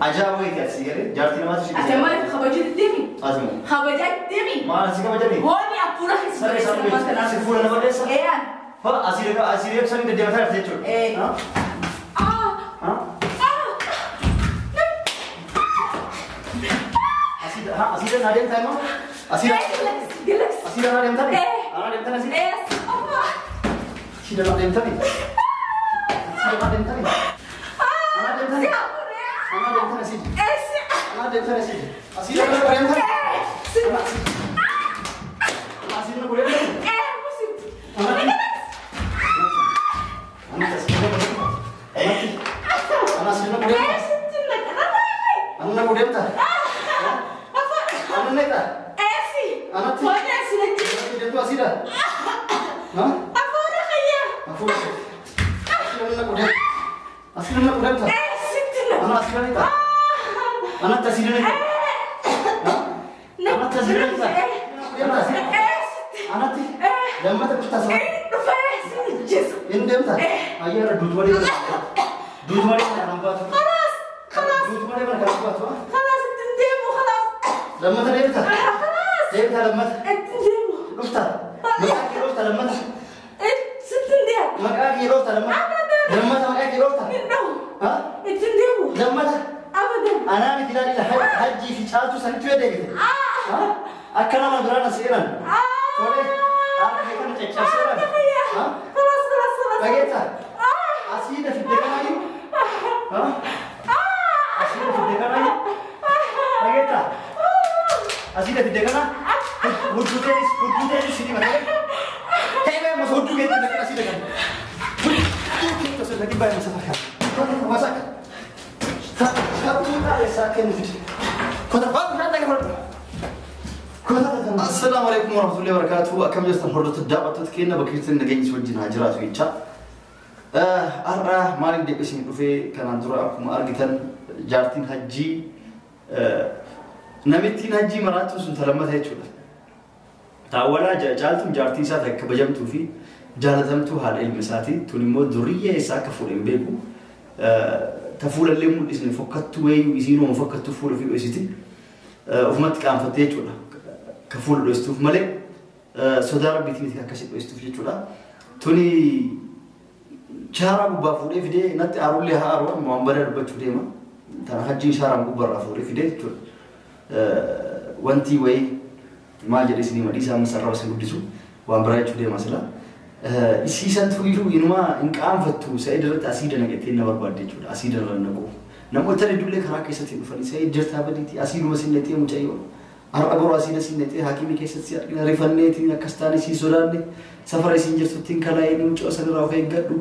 Ajaa'iba wayiiti ati si galee jaartii namaatu si Ati maaliif kabajuu deemi? Ati moo? Kabajaa deemi? Maal si kabajani? Hooni hafuura Saree saree si fuula nama dheessa? Eeyyan. Ha asii asii reebsanii deddeemataa jirti jechuudha. Ee. Ha? Ah. Ha? Ah. Asii ha asii naa deemtaa immoo? Asii Galaxy. asii naa deemtani? Ee. Anaa deemtani asii? Ee. Allah. Asii naa deemtani? Asii naa deemtani? Anaa deemtani? Anaa deemtani asii? Ee. Anaa deemtani asii? Asii naa deemtani? Ee. Asii naa deemtani? Ee. Musib. Ee. Sittin na. Ee. Si. Hooni asii na jira. Hafuura kiyya. Ee. Sittin na. Ee. Dhufee si ajjeesu. خلاص خلاص خلاص انت ندموا خلاص. لما تلقيتها خلاص لقيتها لما انت ندموا. dhufta maqaa kee dhoofta lammata انت ست ندم. maqaa kee dhoofta lammata lammata maqaa kee dhoofta ندموا. ha انت ندموا. lammata ابدا. anaa miti ilaali hajjii fi caaltuu sanitti yoo deebite ha akka nama biraan as seenan tole harka kee kana caccabseeran ha خلاص خلاص خلاص. dhageetta asiida fidde kanaayyuu ha asiida fidde kanaayyuu dhageetta asiida fidde kana hudduu teetis hudduu teetis si dhibata ta'e ba'e masa hudduu keetti naqin asiida kana hudduu keetti osoo naqin ba'e masa takka wasaka Assalaamu alaikum warahmatullahi wabarakatuh. Akkam jirtan hordoftoota daawwattoota keenya bakka jirtan nageenyi wajjin haa jiraatu jecha. Har'a maaliin deebiin isin dhufee kanaan dura akkuma argitan jaartiin hajjii namittiin hajjii maraattuu sun talammata jechuudha. Taawwalaa caaltuun jaartii isaa takka kabajamtuu fi jaalatamtuu haadha ilma isaati. Tun immoo duriyyee isaa akka fuudhe hin beeku. Ta fuulallee mul'isne fokkattuu wayiyyuu isiinuma fokkattuu fuula ofii dhoysiti. Ofumatti qaanfattee jechuudha. Ka fuula dho'istuuf malee sodaa rabbiitiin miti akkasii dho'istuuf jechuudha. Tuni shaaraa gubbaa fuudhee fidee natti aarullee haa aaru amma waan badaa dubbachuu deema. Tana hajjiin shaaraan gubbaarraa fuudhee fidee jechuudha. Wanti wayii maal jedhee isinii madii isaa masarraa isin guddisu waan biraa jechuu deema sila. Isiisantu iyyuu inumaa hin qaanfattu Sa'id irratti asiida naqattee na barbaadde jechuudha. Asiida irra naqu. Namoota hedduullee karaa keessatti dhufanii Sa'id jirtaa badiitii asiiduma sin naqxee mucayyoo. Har'a boroo asiida sin naqxee haakimii keessatti si argina rifanneetiin akkas taane si sodaanne safara isin jirtuttiin kalaa'ee mucoo sanirraa of eeggadhu.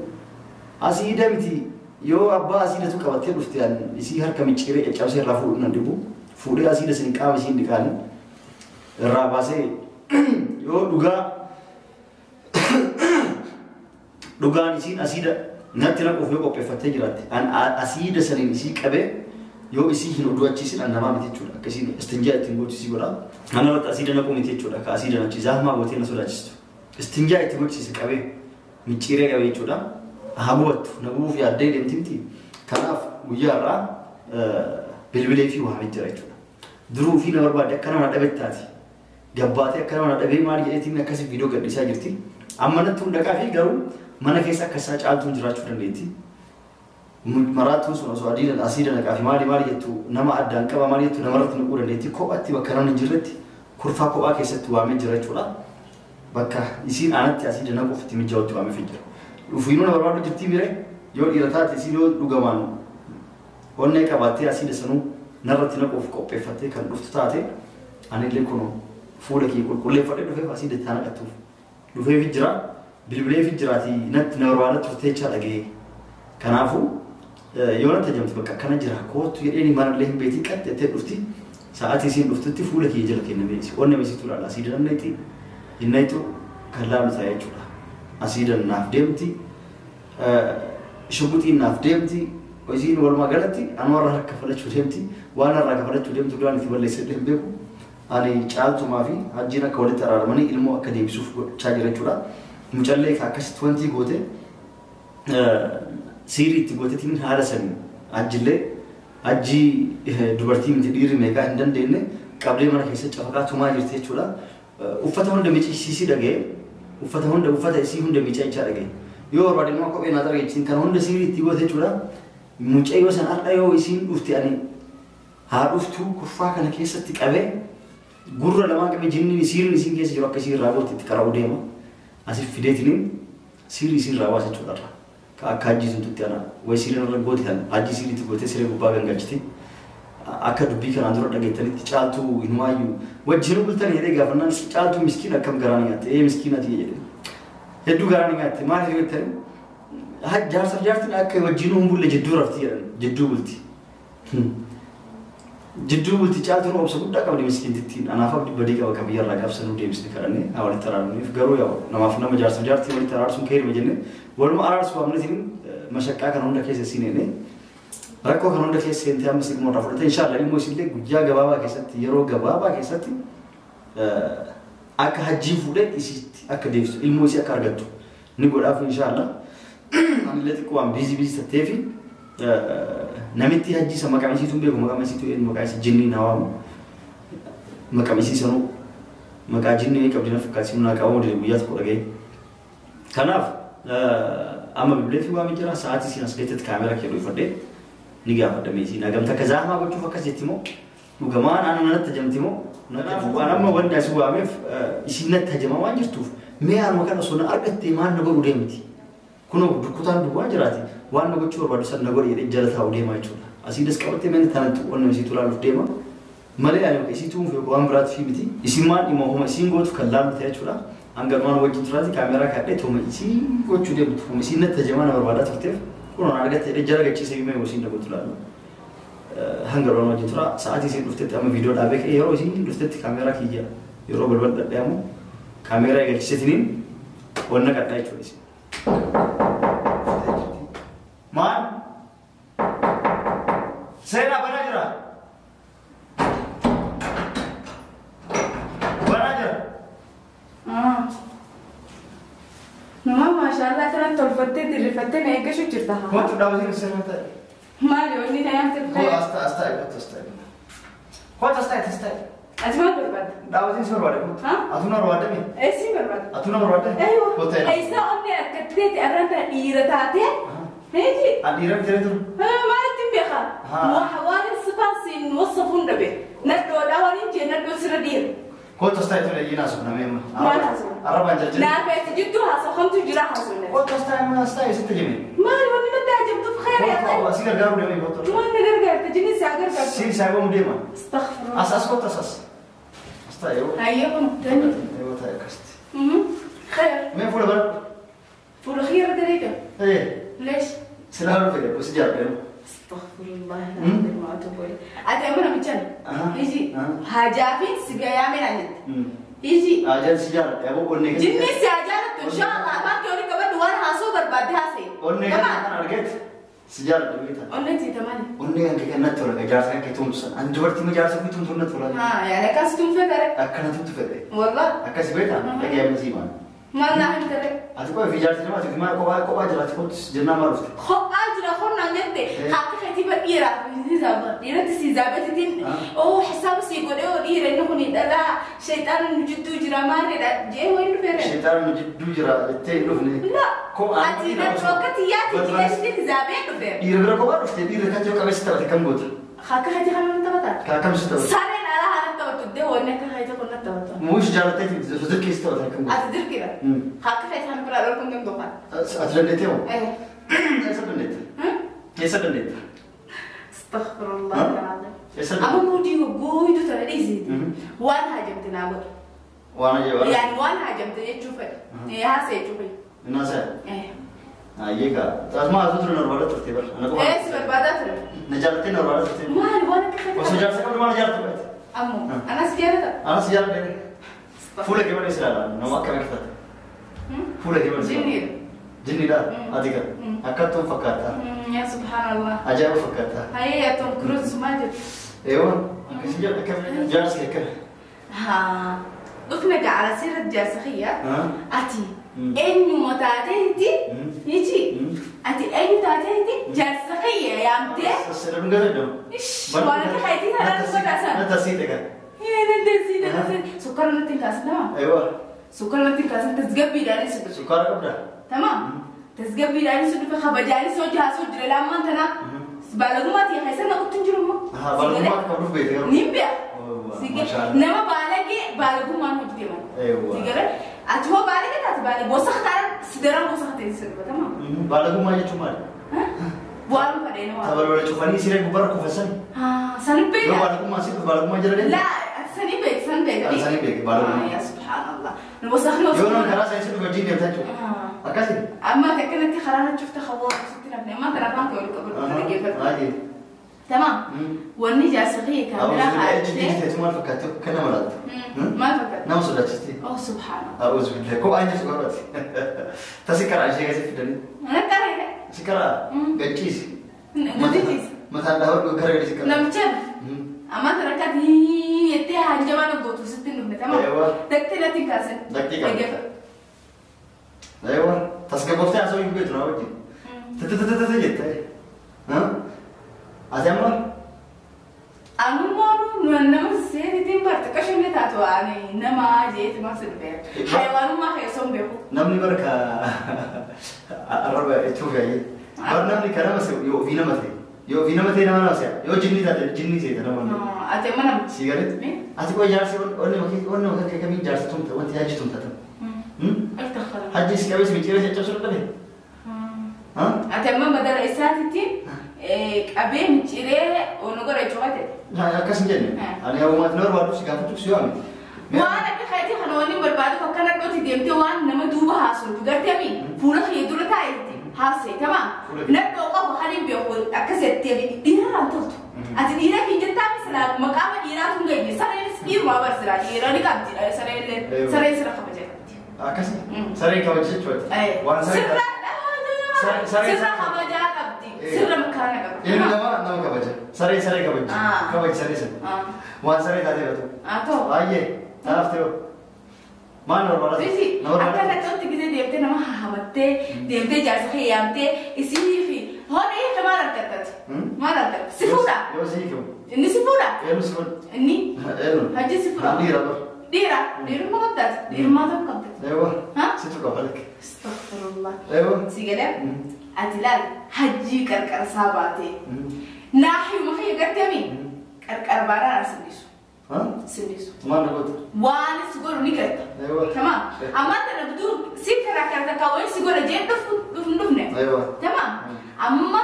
Asiida miti yoo abbaa asiidatu qabattee dhufte an isii harka micciiree caccabsee irraa fuudhu nan dhibu. Fuudhee asiida sin qaama isiin dhiqaanii irraa baasee yoo dhugaa dhugaan isiin asiida natti naquuf yoo qopheeffattee jiraatte an asiida saniin isii qabee yoo isii hin odu'achiisin an namaa miti jechuudha. Akka isiin istinjaa ittiin gootu isii godha. Ana irratti asiida naquu miti jechuudha. Akka asiida nachiisa hamaa gootee na sodaachistu. Istinjaa itti gochisiise qabee micciiree qabee jechuudha. Haa gubattu na gubuuf yaaddee deemti miti. Kanaaf guyyaa irraa bilbilee fi waamee jira jechuudha. Duruu fi na barbaadde akka nama na dhabettaati. Gabbaatee akka nama na dhabee maal jedheetiin akkasii viidiyoo gadhiisaa jirti. Amma natti hundaqaa fi garuu mana keessa akka isaa caaltuun jiraachuu dandeetti. Maraattuun sun osoo asiida naqaa fi maali maali jettu nama addaan qaba maali jettu namarratti naquu dandeetti. Kophaatti bakka namni hin jirretti kurfaa kophaa keessatti waamee jira jechuudha. Bakka isiin aanatti asiida naquuf itti mijaa'utti waamee jira. Dhufiinuu na barbaadu jirtii mire yoo dhiira taate isiin yoo dhugamaan onnee qabaattee asiida sanuu narratti naquuf qopheeffattee kan dhuftu taate anillee kunoo fuula kee qulqulleeffadhee dhufeef asiida itti naqattuuf. Dhufeef jira bilbileef jiraati natti na barbaada turtee jechaa dhaga'ee. Kanaafuu yoo natti ajamtu bakka akkana jira kootu jedheen manallee hin beetiin qaxxeettee dhufti. Sa'aatii isiin dhuftutti fuula kee jala kennamee onnee misiitu ilaala asiida namni hin naqxu kan laalu ta'a jechuudha. Asiida naaf deemti shuguxiin naaf deemti isiin walumaa galatti anuma irraa kafalachuu deemti waan irraa kafalachuu deemtu duraan itti balleessee hin beeku. Ani caaltumaa fi hajjiin akka walitti araaramanii ilmoo akka deebisuuf gochaa jira jechuudha. Mucallee akkasitti wanti goote siirii itti gooteetiin haala sanii hajjillee Hajjii dubartii miti dhiirri meeqaa hin dandeenye qabdee mana keessa cafaqaa tumaa jirti jechuudha. Uffata hunda miccisiisii dhaga'e. Uffata hunda uffata isii hunda miccachaa dhaga'e. Yoo barbaade immoo kophee naa xargeessiin kan hunda siirii itti goote jechuudha. Mucayyoo san har'a yoo isiin dhufte ani haa dhuftuu kurfaa kana keessatti qabee gurra lamaan qabee jinniin siiriin isiin keessa jiru akka isiin irraa goote itti qara'uu deema. Asif fideetiniin siirii isiin irraa baasa jechuudha. Ka akka hajjii sun tutti ana wayi siiriin irra goote tan hajjii siiriitti gootee siree gubbaa gangalchiti. Akka dubbii kanaan dura dhageettanitti caaltuu inumaayyuu wajjin bultanii jedhee gaafannaan caaltuu miskiin akkam garaa ni nyaatte ee miskiin ati jedhe. Hedduu garaa ni nyaatte maaliif jettanii jaarsaaf jaartiin akka wajjinuu hin bulle jidduu rafti jedhan jidduu bulti. Jidduu bulti caaltuun obsa guddaa qabdi miskiintittiin anaaf abdii badii qaba kan biyyarraa gaafsanuu deebisne kadhannee haa walitti araaraniif garuu yaa namaaf nama jaarsaaf jaartii walitti araarsuun keerima jennee waluma araarsuu waamnetiin mashaqqaa kana hunda keessa siineenee rakkoo kana hunda keessa seentee amma silmoo irraa fudhate inshaAllah ilmoo isillee guyyaa gabaabaa keessatti yeroo gabaabaa keessatti akka hajjii fuudhee isitti akka deebistu ilmoo isii akka argattu ni godhaaf inshaAllah. Anillee xiqqoo waan biizii biizii tattee fi namitti hajjii isa maqaan isiitu hin beeku maqaan isiitu eenyu maqaa isii jinniin haa waamu maqaan isii sanuu maqaa jinnii qabdi na fakkaata siinuu naa qabamuu dide guyyaa tokko dhaga'e. Kanaaf amma bilbilee fi waamee jira sa'aatii isiin as geettetti kaameraa kee dhuunfadhee ni gaafadha meesii nagamta akka zaamaa gochuuf akkas jetti moo dhugamaan ana natti hajamti moo waan amma wanni asii waameef isiin natti hajamaa waan jirtuuf mee anuma kana osoo na argattee maal na godhu deemti. Kunoo dukkutaan duwwaa jiraati waan na gochuu barbaadu san na godhe jedhee jala taa'u deemaa jechuudha. Asiidas qabattee mana tanatti qonna isiitu ilaaluuf deema. Malee ani isiitu tuunfu waan biraatti fi miti. Isin maal dhimma homa isiin gootu kan laallu ta'e jechuudha. Hanga dhumaan wajjin turaati kaameraa kaadhee tooma isiin gochuu deemtu. Homa isiin natti hajamaa na barbaadaa turteef kunoo na argatte jedhee jala gachiisee himee isiin na gootu laallu. Hanga dhumaan wajjin tura sa'aatii isiin dhuftetti amma viidiyoo dhaabee ka'e yeroo isiin dhuftetti kaameraa kiyya yeroo balbal dhadhayamu kaameraa eegalchiseetiniin wanna qadhaa jechuudha isiin. Maal? Seenaa banaa jira. Banaa jira. Nama maashaallah kanatti tolfattee dirrifattee na eeggachuu jirta. Kootu dhaabatee seenaa ta'e. Maali wanni na yaamte Koo as taa'e as taa'e kootu as taa'e. Kootu as taa'e as taa'e. Ati maal barbaadda? Dhaabatee si barbaade kootu. Atuu na barbaadde mi? Eessi barbaadda? Atuu na barbaadde? Eeyyo. Kootu ta'e. Eessaa onnee harkatteeti arraan tana dhiira taatee? Meeji? An dhiira miti turu. Maalitti hin beekaa? Waan sifaan siin wassafuun dhabe. Nadhoodhaa waan hin jee nadhoo sirra dhiira. Kootu as taa'e ture iyyuu naasofna mee amma. Maal haasofna? Arrabaan jajjabe. Naafeeti jidduu haasofamtu jira haasofna. Kootu as taa'e amma as taa'e sitti jime. Maali wanni natti ajabtuuf khayr yaa ta'e. Asii gargaaruu deemee kootu. Maal na gargaarta? Jinni si gargaarta. Siin saayiboo deema. Astaghfirullah. As as kootu as as. As taa'e yoo. Hayyee kun tani. Yoo taa'e akkasitti. Khayr. Mee fuula bara. Fuula khayr dariiqa. Ee. ليش؟ سلام عليكم بس جاب استغفر الله العظيم واتوب اليه. اتي امنا مجان. يجي هاجافين سجايا من عند. يجي هاجان سجار يا ابو قلني جني سجارة ان شاء الله ما كيوري كمان دوار هاسو برباد هاسي. قلني انا رجعت سجار دويتا. قلني تمام. قلني انك كانت تورك جارسك كتوم ان جبرتي ما جارسك كتوم تون تورك. ها يعني كاس توم فدرك. اكنا توم فدرك. والله. اكاس بيتا اجي مزيمان. ما نحن ترى. أتوقع في جالس ما أتوقع ما كوبا كوبا جلس كنت جنة ما رفت. خب أجرا خلنا نجد. حتى خطيبة إيرا نزابة إيرا تسيزابة تين أو حساب سيقول أو إيرا إنه كني لا شيطان جدو جرا ما رد جه وين فيرن. شيطان جدو جرا تين نفني. لا. أتي نتوقع تياتي جلس تزابة نفير. إيرا برا كوبا رفت إيرا كاتيو كم ستة كم قلت. خاك خطي خم تبتا. كم ستة. سارين على هذا التوتر ده ونك خايته كنا التوتر. موش جالتي تدرك كيس تبتا كم قلت. أتدرك كده. خاك خايته هم برا ركون كم دفعة. أتدرك إيه؟ إيه سبنيت. إيه سبنيت. استغفر الله العظيم. أما مودي وجوي دو ترى ليزيد. وان هاجمت نعبد. وانا جوا. يعني وان هاجمت يشوفه. إيه هذا يشوفه. الناس. إيه. أيجا. تسمع أزودر نربادة ترتيب. أنا كمان. إيه نربادة ترتيب. نجارتين نربادة ترتيب. ما وانا كيف. وسجارة كم ما نجارت. أمو. أنا سجارة. أنا سجارة. فولة كمان يسرع. نوع كم كتاب. فولة كمان. جنير. جنير أديك. أكتم فكرتها. يا سبحان الله. أجاب فكرتها. هاي يا توم كروز ما جت. أيوة. سجارة كم جالس كده. ها. ضفنا على سيرة جاسخية. أتي. Eenyuma taateeti miti ati eenyu taateeti jaarsa kiyya yaamtee. Sassaadhaan gara jedhamu. Waan akka keetii tanaan godhasan. Natti asii ta'e. Natti sukkaara natti hin kaasin nama. Eewa. Sukkaara natti hin kaasin tasgabbiidhaanis dhufe. Sukkaara qabdaa? Tamaam. Tasgabbiidhaanis dhufe kabajaanis hojii haasoo jira lamman tanaa. Baalagummaa ta'e keessa naqutti hin jiru immoo. Baalagummaa akka qabduuf beekte garuu. Ni beeka. Nama baalagee baalagummaan hojii deeman. Eewa. Ati hoo baalagee taate baalagee gosa kataaraan sidaraan gosa katee sirba tamaam. Baalagummaa jechuun maali? Waan fadhee nama. Tabalbala cufanii siree gubbaarra kufasan. Sani beeka. Yoo baalagummaa si baalagummaa jala deemte. Laa sani beeka sani beeka. Sani beeka baalagummaa. Yaa subhaanallah. Gosa kana. Yoo nama karaa saayinsii dhufe wajjin deemtaa jechuudha. Akkasi. Amma akkanatti karaa na cufte hawaa sitti nafne amma kana afaan kee walitti qabatu dhaggeeffatu. Tamaam. Wanni jaarsa kiyya kaameraa haadha. Ejji maal fakkaatti kan nama laata? Maal fakkaatti? Nama sodaachisti. Oh subhaanallah. A'uuzu billahi kophaa inni suqaarratti. Tasi karaa ishee gasi fidanii. Mana karaa. Si karaa gachiisi. Gachiisi. Mataan dhaabatu gara gadi si karaa. Namicha. Amma sadarkaatti jettee hanjabaan gootu sitti hin dhufne tamaam. Daqtee natti hin kaasin. Daqtee qaba. Eewa tasgabooftee haasawuu hin beektu naa wajjin. Tatatatata jettee. Ati amma? Anummaan nama seetiitiin barate qashinni taatu ani nama jeeti maas dhufe. Hayawaanummaa keessoo hin beeku. Namni barka arraba itti yaa'ee. Bar namni kan nama se'u yoo ofii nama ta'e. Yoo ofii nama ta'e nama nama se'a. Yoo jinni taate jinni seeta nama nama. Ati amma nama. Si galee? Ati koo jaarsi onni makii onni makii kamiin jaarsi tumta wanti hajji tumta ta'u. Hajji si qabees micciiree si caccabsuu dadhabe? Ati amma madara isaatiitiin qabee micciiree onu gara cuufate. Akkas hin jenne. Ani hawwaati nama barbaadu si gaafachuuf si waame. Waan akka keetii kana wanni barbaadu akkana dhootti deemtee waan nama duuba haasoftu gartee mi fuula kee dura taa'etti haasee tamaam. Nadhoo qofa kan hin beeku akkas jettee dhiirarraan toltu. Ati dhiira hin jettaa misilaa maqaama dhiiraatu hin geenye sareenis dhiirumaa barsiraa dhiira ni qabdi sareen sareen sira kabajaa qabdi. Akkasi sareen kabaja jechuudha. Waan sareen sirra kabajaa qabdi sirra makaana qabdi. Ilmi namaa nama kabaja. Saree saree kabaja. Kabaja saree sana. Waan saree taatee ta'u. Ta'u. Baay'ee taanaaf ta'u. Maal nama barbaada? Akka natti gisee deemtee nama hahamattee deemtee jaarsa kee yaamtee isinii fi horii hiike maal argattati? Maal argatta? Si fuudha? Yoo si hiikamu. Inni si fuudha? Eenyu si fuudha? Inni? Eenyu? Hajji si fuudha? Dhiira bara. Dhiira? Dhiirummaa qabdaati? Dhiirummaa ta'uu qabdaati? Eewa. Situ qaba lakki. Astaghfirullah. Eewa. Si galee? Ati laal hajjii qarqara isaa baatee. Naaxiyuma kiyya gartee qarqara baanaan sinnisu. Sinnisu. Maal goota? Waan si godhu ni garta. Eewa. Tamaam. Amma tana bituu si karaa karaa takka wayii si godha jee dhufu dhufne. Eewa. Tamaam. Amma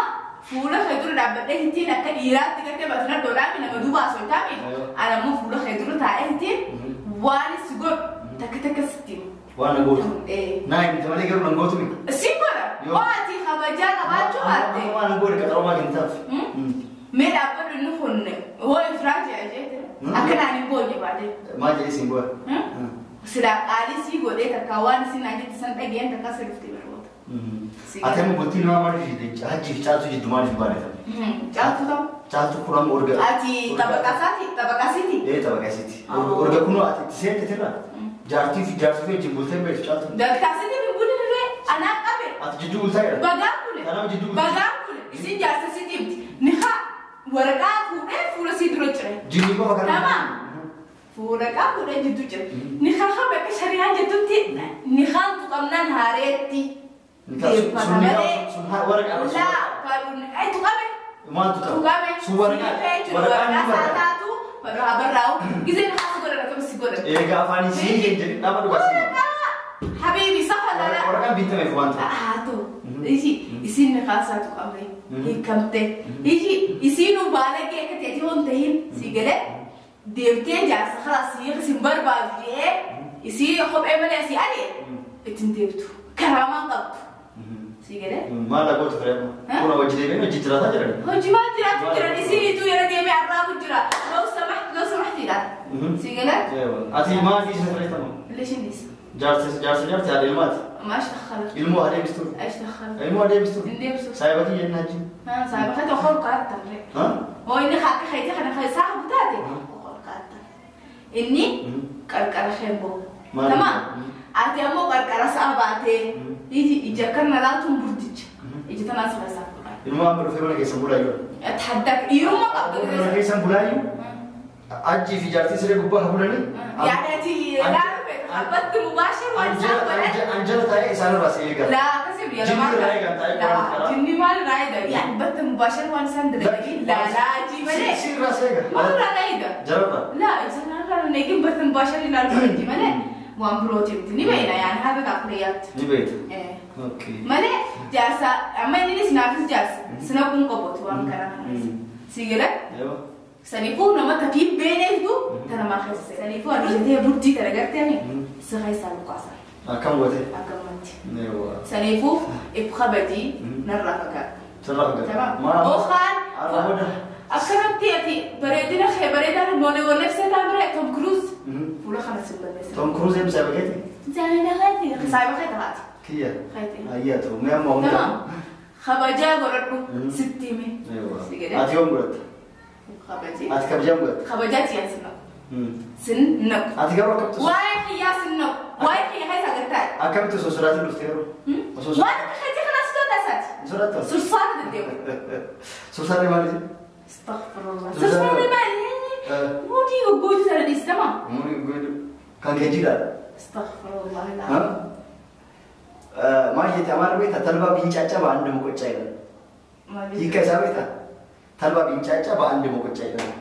fuula kee dura dhaabbadhee ittiin akka dhiiraatti gartee baatu na dhoodhaami nama duuba haasoo taami. Ana ammoo fuula kee dura taa'ee ittiin waan si godhu takka takka sitti himu. Waan na gootu. Naa himte malee garuu na gootu miti. Si godha. Waati kabajaa qabaachuu baatte. Waan na godhe qaxaroomaa kennaaf. Mee dhaabbadhu inni kun hoo ifraa jee jeete akka naan hin boonye baate. Maal jedhee siin boona? Silaa qaalii sii godhee takka waan isin naan jette san dhageen takka si dhuftee barboota. Ati amma bultii namaa maaliif hajjii fi caaltuu jidduu maaliif baadhata? Caaltuu ta'u. Caaltuu kun amma orga. Ati xabaqaasaati xabaqaasiiti. Ee xabaqaasiiti. Orga kunoo ati itti seente tirra. Jaartii fi jaartii fi wajjin bultee beektu caaltuu. Daktaasitii fi bulirree anaa qabe. Ati jidduu bultaa jedha. Bagaan bule. Kanaaf jidduu bultee. Bagaan bule. Isin jaarsa siitiif ni haa waraqaa fuudhee fuula sii dura cire. Jinni qofa kana. Tamaam. Waraqaa fuudhee jidduu cire. Ni haa haa bakka shari'aan jettutti ni haan tuqamnaan haareetti. Sun sun waraqaa. Laa faayuun ay tuqame. Maal tuqame? Tuqame. Sun waraqaa. Waraqaa isaa taatu barraa barraa'u. Giseen haa si godhan akkam si godhan. Egaa afaan isii hin jedhin dhaaba dhugaa si. Habiibi safa lala. Waraqaan bitameef waan ta'e. Haa ta'u. Isin ni haasaa tuqamte. Hiikamte. Isiinuu baalagee akka ta'e yoo hin tahin si galee deemtee jaarsa khalaas si barbaadu jedhee isii kophee malee si ari'e ittiin deemtu. Karaamaan qabdu. Si galee? Maal gootu firee amma? Kun hojii deemee hojii jiraataa jiran. Hojii maal jiraatu jiran isiitu yeroo deemee arraabu jira. Loo samaxti loo samaxti dha. Si galee? Ati maal dhiisa firee tamam? Leesh hin dhiisa? Jaarsa jaarsa jaarsa haadha ilmaati. ما ايش دخلك؟ Ilmoo adeemsituu. ايش دخلك؟ Ilmoo adeemsituu. Hin deemsitu. Saayibatii jenna hajji. ها صاحب خدت خلق قاتل. ها؟ هو إني خاك خيتي خنا خي صاحب تاتي خلق قاتل. إني قرقر خيبو. تمام. Ati ammoo qarqara sa'a baatee ija kana laatuun burticha. Ija tanaan saba isaa godha. Ilma amma dhufee mana keessan bulaayyuu. Tadda dhiirummaa qabdu. Mana keessan bulaayyuu. Ajjii fi jaartii siree gubbaa haa bulanii. Yaani ati laalu feeta abbatti mubaashir waan isaan godhan. Anjala taa'ee isaan irraa si eegala. Laa akkasii biyya Jinni irraa eegan taa'ee qoraan karaa. Jinni maal irraa eega? Yaani batta mubaashir waan isaan dalaganii laalaa ajii malee. Si irraa si eega. Maal irraa eega? Jararraa. Laa isaan irraa eegin batta mubaashir ilaalu fedhi malee waan birooti miti ni beekna yaani haala qaqliyaatti. Ni beekta. Okay. Malee jaarsa amma innis naafis jaarsa sina kun qabuutu waan kana. Si galee? Saniifuu nama tafiin beeneetu tana maa keessa. Saniifuu aduu ta'ee burtii tana gartee si keessaa luqaasa. Akkam goote? Akkamatti. Saniifuu if kabajii narraa fagaadhu. Sirraa fagaadhu. Okaan akkanatti ati bareedina kee bareedaan moolee walleessee taa bira Tom Cruise fuula kana si balleessa. Tom Cruise eenyu saayiba keeti? Jaanina keeti. Saayiba keeti haati. Kiyya. Keeti. Ayyaa ta'u mee amma hunda. Kabajaa godhadhu sitti hime. Ati yoom godhatta? Kabajii. Ati kabajaa godhatta? Kabajaa tiyaan sin naqu. Sin naqu. Ati garuu akkamtu? Waa'ee kiyyaa sin naqu. Waa'ee kiyya keessa agartaa. Akkamitti osoo sodaatiin dhufte yeroo? Waan akka keetii kana sodaa isaati. Sodaattaa? Sursaana deddeemu. Sursaanni maali? Astaghfirullah. Sursaanni maali? Mudii goggootu sana dhiistama. Mudii goggootu. Kan geejjiidha. Astaghfirullah. Maal jette amaara beektaa talbaa bincaaca ba'aan deemu qocaa jedhama. Hiika isaa beektaa? Talbaa bincaaca ba'aan deemu qocaa jedhama.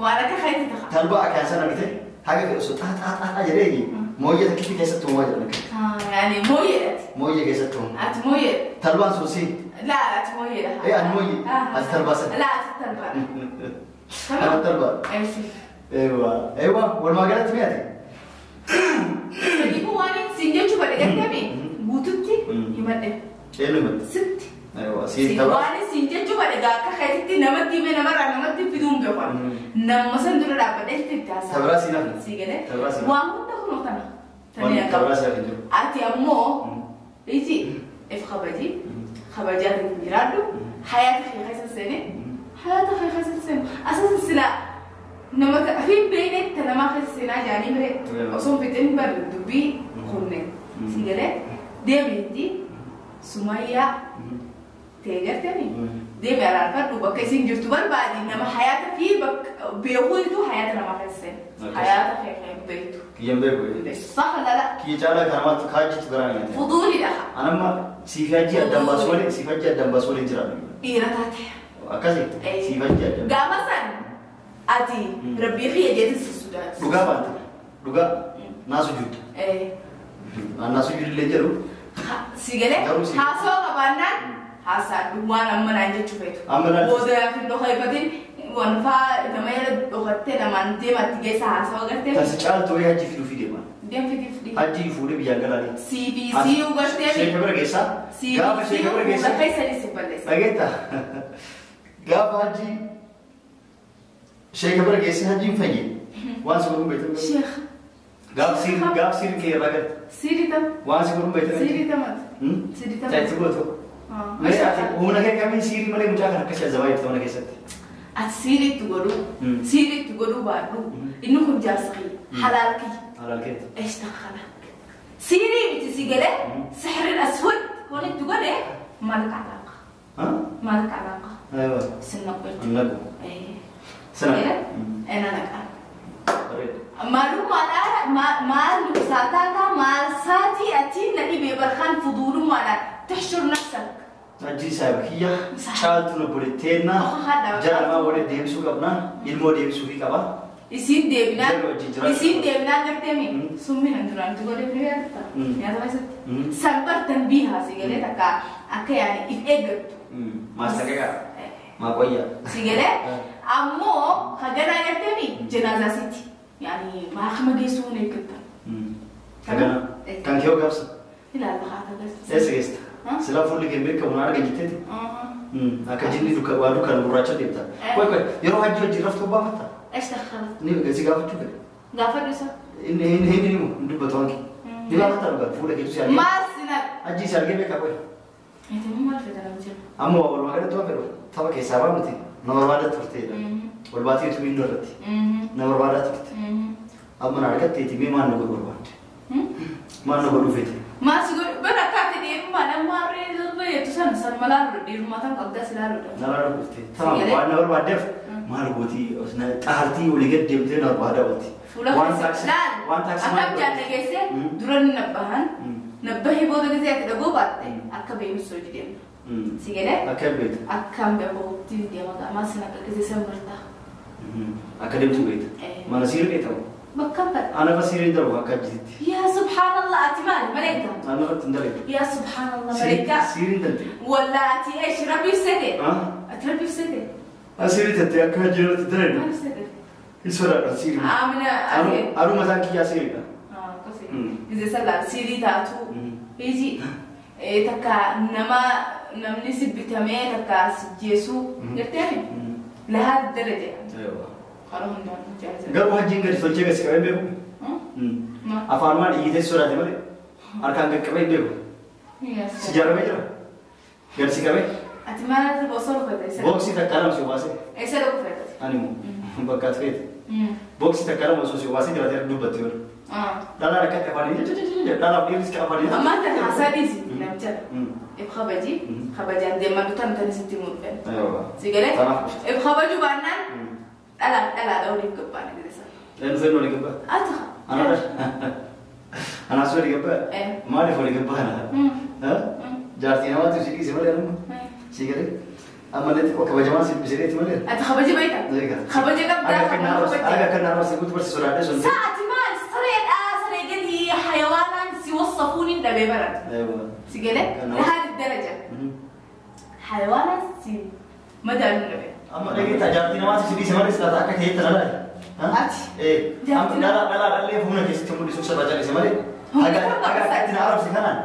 Waan akka keetii ta'a. Talbaa akkaan sana bitee haga fedhe osoo xaa xaa xaa jedhee mooyyee takkitti keessatti uumaa jedhan. Yaani mooyyeedha. Mooyyee keessatti uumaa. Ati mooyyee. Talbaan sun si. Laa ati mooyyeedha. Ee ani mooyyee. Ati talbaa sana. Laa ati talbaa. Ati talbaa. Eessi. Eewwa eewwa walumaa galatti mi'aate. Saniifuu waan siin jechuu fedhe gartee guututti himadhe. Eenyu himatte? Sitti. Eewwa siin tapha. Waan siin jechuu fedhe akka keetitti namatti himee namarraa namatti fiduun beekan. Nama san dura dhaabbadhee itti haasa'a. Tabraa siin hafne. Si galee. Tabraa siin hafne. Waan hunda kunoo tana. Tabraa siin hafne jiru. Ati ammoo iji if kabajii kabajaa hin jiraadhu hayaata kee keessa seene hayaata kee keessa seene asas sila nama hin beekne ta namaa keessa seenaa jaanii bire osoo hin fixin bar dubbii kunne si galee deebiitti Sumayyaa ta'e gartee deebi araarfadhu bakka isin jirtu barbaadi nama hayaata fi bakka beekuutu hayaata namaa keessa seene hayaata kee beektu. Kiyyan beeku. Sax lala. Kiyya caalaa kanamaatti kaajjitu garaa nyaate. Fuduulidha. Anamma siif hajji addaan baasu malee siif hajji addaan baasu malee jiraatu. Dhiira taate. Akkasi siif hajji addaan. Gaafa san ati rabbii kiyya jeetis si sodaatu. Dhugaa baanta. Dhugaa naa sujuudda. Naa sujuudillee jedhu. Si galee haasoo qabaannaan haasaa waan amma naan jechuu feetu. Amma naan. Booda hin dhokafatin waan faa nama yala dhokattee namaan deematti geessa haasoo agartee. Tasi caaltu wayii hajji fiduu fi deema. Deemfiti fidii. Hajji fuudhee biyyaan galaanii. CBC ugartee. Sheeka bira geessaa. Gaafa sheeka bira geessaa. Lafa isaanii si balleessa. Dhageetta. Gaafa hajji sheeka bira geessee hajjiin fayye. Waan si godhuun beektan. Sheekh. Gaaf siiri kee irraa galte. Siiri tam. Waan si godhuun beektan. Siiri tamati. Siiri tamati. Ta'itti gootu. Mee ati humna kee kamiin siirii malee mucaa kana akkasii azabaa jirtu mana keessatti. Ati siirii itti godhuu. Siirii itti godhuu baadhu. Inni kun jaarsa kiyya. Halaal kiyya. Halaal keeti. Eessa kana? Siirii miti si galee sixriin aswad waan itti godhe maal calaaqa? Maal calaaqa? Aywa. Sinna qochu. Naqu. Sina. Ena naqa. Maalummaadhaan maal saataa maal saatii ati na dhibee barkaan fuduulummaadhaan tashur nafsak. Ajji saayiba kiyya caaltuun obboleetteenna jara namaa waliin deebisuu qabna ilmoo deebisuufii qaba. Isiin deebinaan isiin deebinaan gartee summi nan duraan itti godhee ni yaadatta nyaata keessatti. San bartan biihaa si galee takka akka yaani if eeggattu. Maastaqaqaa maaqoyyaa. Si galee ammoo haganaa gartee janaazaa sitti yaani maakama geessuu ni eeggatta. Haganaa kan kee gaabsa. Ilaalla haa ta'u. Eessa geessa? Sila fuulli kee beekamu na arga jetteeti. Akka jinni waa dukkan gurraacha deemta. Qoy qoy yeroo hajji wajjin raftuu baafatta. Eessa khala? Ni si gaafachuu fedhe. Gaafadhu isa. Inni inni inni himu hin dubbatu hanki. Ni baafatta dhugaa fuula keetu si argee. Maal sina? Hajji si argee beekaa qoy. Ati maal fedha namticha? Amma walumaa galatti waan fedhu tapha keessaa baa miti na barbaadaa turteedha. Wal baatee utuu hin irratti. Na barbaadaa turte. Amma na argatteeti mee maal na godhu barbaadde? Maal na godhuu feete? Maal si godhu bara akka ati dhiirummaa nama harree jettu sana san malaaluudha dhiirummaa tan qabdaa si laaluudha. Na laaluu dhufte. Tamam waan na barbaaddeef maal gootii xaartii olii gad deemtee na barbaadaa oolti. Waan taaksii waan taaksii maal akkam jaalle geesse dura ni nabbahan nabbahee booda gisee ati dhagoo baatte akka beekumsa hojii deemna. Si galee? Akkam beekta? Akkam beekutti deema gaamaa sin akka gisee san bartaa. Akka deemtu beekta? Mana siirri beekta moo? Bakka fadha. Ana irra siirri darbu akka ajjititti. Yaa subhaanallah ati maali maleeka? Ana irratti hin dalagu. Yaa subhaanallah maleeka. Siirri hin danda'e. Wallaa ati eesh rabbiif sete? Ati rabbiif sete? Asiirri tattee akka hajji irratti dalagu. Maaliif sete? Hin sodaadha siirri. Amina ati. Aruu mataan kiyyaa siirridha. Akkasi. Gisee sallaan siirii taatu. Hiji takka nama namni si bitamee takka si jeesuu garteemi? Lahaa daraja. Garuu hajjiin gadi tolchee gadi qabee beeku. Afaanumaan iyyitee sodaate malee harkaan gad qabee beeku. Si jaaramee jira? Gadi si qabee? Ati maal osoo rukute? Booksii takka lama si obaasee. Eessa rukute? Ani immoo bakka ati feete. Booksii takka lama osoo si obaasee jiraatee dubbatte yoo. Dhalaan akkatti afaanii dhalaaf dhiirris afaanii. Ammaan tan haasaa dhiisi namicha. If kabaji kabajaan deemaa bitaan tan sitti muudhan. Si galee? If kabaju baannaan dhala dhala waliif gabbaana jedhesa. Eenyu fedhu walii gabbaa? Ati. Anaas walii gabbaa? Maaliif walii gabbaa na? Jaartii namaatu si dhiise malee anuma. Si galee? Ammallee xiqqoo kabajamaa si dubbisee malee. Ati kabaja beekta? Kabaja qabdaa. Aga kan naarraa si guutuu barsiisu sodaadhee sun. Sa'ati maal sareedhaa saree gadi hayawaanaan si wassafuun hin dhabee barata. Si galee? Lahaa daraja. Hayawaanaan si madaaluun dhabee. Amma dhageetta jaartii namaatu si dhiise malee silaata akka ta'etti na laale. Ati. Amma dhala dhala dhallee humna keessatti mul'isuuf sirraa calise malee. Haga akkatti na arabsi kanaan.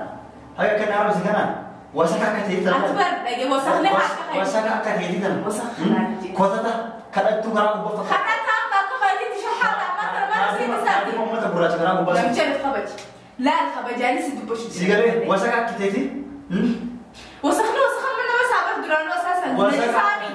Haga akka na arabsi kanaan. Wasaka akka ta'etti na Ati bar dhagee wasakni akka ta'e. Wasaka akka ta'etti tana. Wasakni. Kotata kadhattuu karaa gubbaa. Kadhataa bakka fayyitti shahaada amma kana maal si dhiisaati. Uummata gurraacha karaa gubbaa. Namicha nuuf kabaji. Laal kabajaanis dubbachuu. Si galee wasaka akka ta'etti. Wasakni wasakni nama saabar duraanuu asaasan. Najisaami.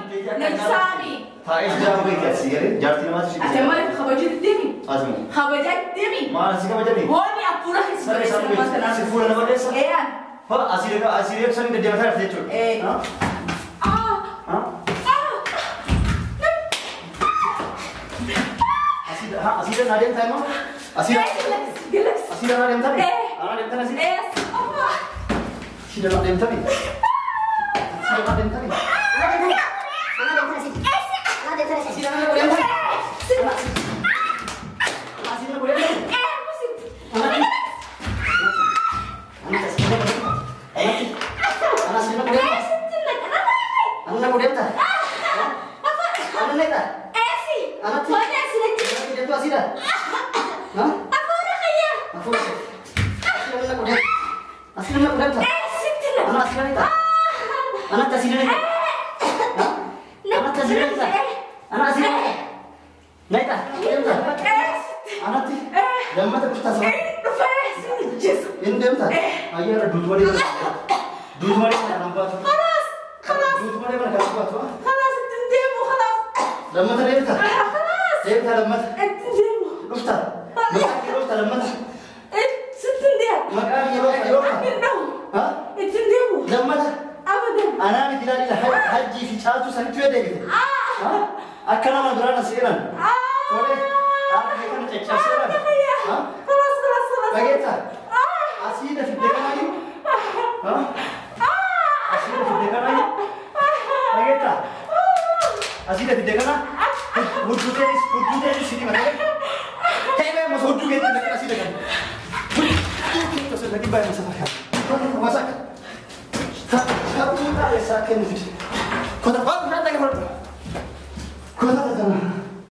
Najisaami. Taa'ee jira beekti si galee jaartii namaatu si Ati maaliif kabajuu deemi? Ati moo? Kabajaa deemi. Maal si kabajani? Hooni hafuura keessa Saree si fuula nama dheessa? Eeyyan. Ha asii asii reebsanii deddeemataa jirti jechuudha. Ee. Asii ha asii na deemtaa immoo? Asii asii na deemtaa? Ana deemtaa asii? Ee. Asii na deemtaa? Asii na deemtaa? Kota